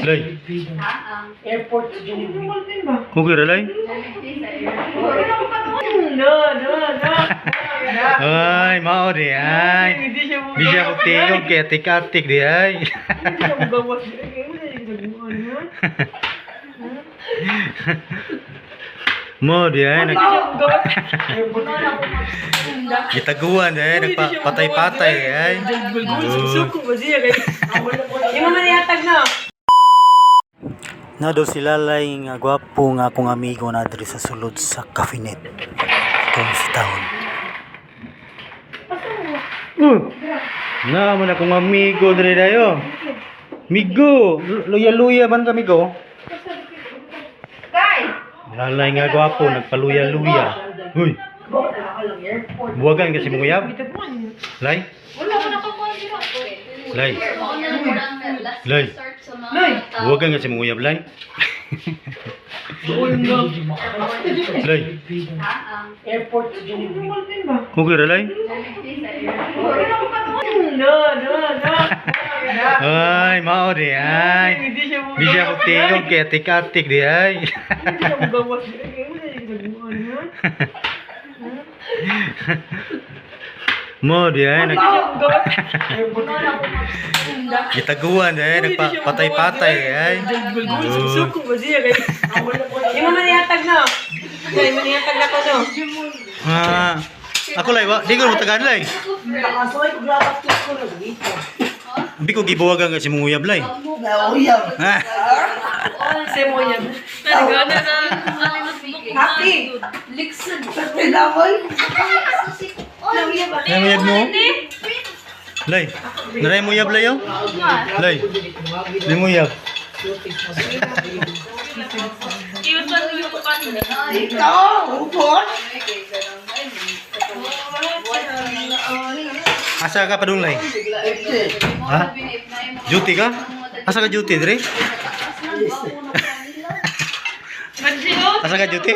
Lay. Airport sa Jollibee. Okay ra, lay? No, no, no. Ay, mao di ay. Hindi siya mo. Di siya ko tingog kay atik-atik di ay. Hindi siya mo gawas. Kaya mo na siya gawas, ha? Mo di ay Hindi nag siya mo gawas. Airport. gitaguan di ay nagpatay-patay di ay. Suko ba siya kay? Imo man yatag na. Na daw si Lalay nga gwapo nga akong amigo na diri sa sulod sa Cafinet. Itong sa taon. Na man akong amigo diri dayo. Migo, luya-luya man kami go. Lalay nga gwapo nagpaluya-luya. Huy. Buwagan kasi mong uyab. Lay. Lay. Lay. Lay. Buwagan kasi mong uyab, lay. Lay. Airport sa Jollibee. Okay ra, lay? No, no, no. Ay, mao di ay. Hindi siya mo. Di siya ko tingog kay atik-atik di ay. Hindi siya mo gawas. Kaya mo na siya gawas, ha? Mo di ay nag Hindi siya mo gawas. Airport. gitaguan di ay nagpatay-patay di ay. Suko ba siya kay? Imo man yatag na. Imo man yatag na ko no. Ah, ako lay wa, di ko mo tagaan lay. Nakasoy ko grabat ko na dito. Abi ko gibuwagan kasi mong uyab lay. Nauyab. Ah, Se mo yan. Happy. Pinamol. Nay mo uyab mo? Lay. Naray mo uyab lay oh. Lay. Nay mo uyab. Ikaw, upon. Asa ka padung lay? Ha? Duty ka? Asa ka duty dre? Asa ka duty?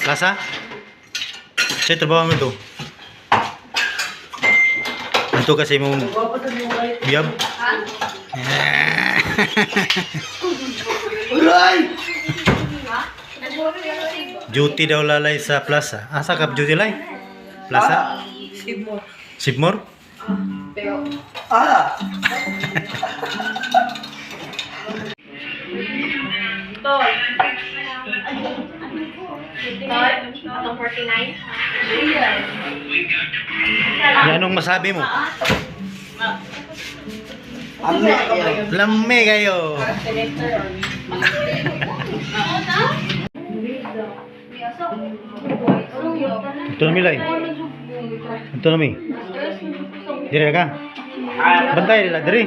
Lasa? Sa trabaho mo to. Ito kasi mong uyab. Uray! Duty daw lalay sa plaza. Asa ka duty lay? Plaza? Sibmo. Sibmor? Ah! Atong 49? Yan anong masabi mo? Ano yan? Lami kayo. Ito na milay. Ito na mi. Dire ka. Bantay nila dire.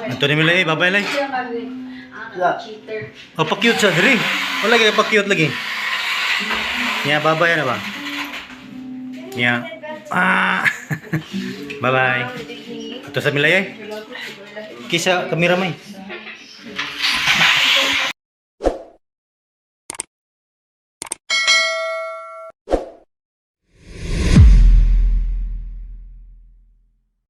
Ito na milay, babay lay. Oh, pa-cute siya dire. Wala lagi pa-cute lagi. Nya babay na ba? Nya. Ah. Bye-bye. Ito sa milay eh. Kisa kamera may.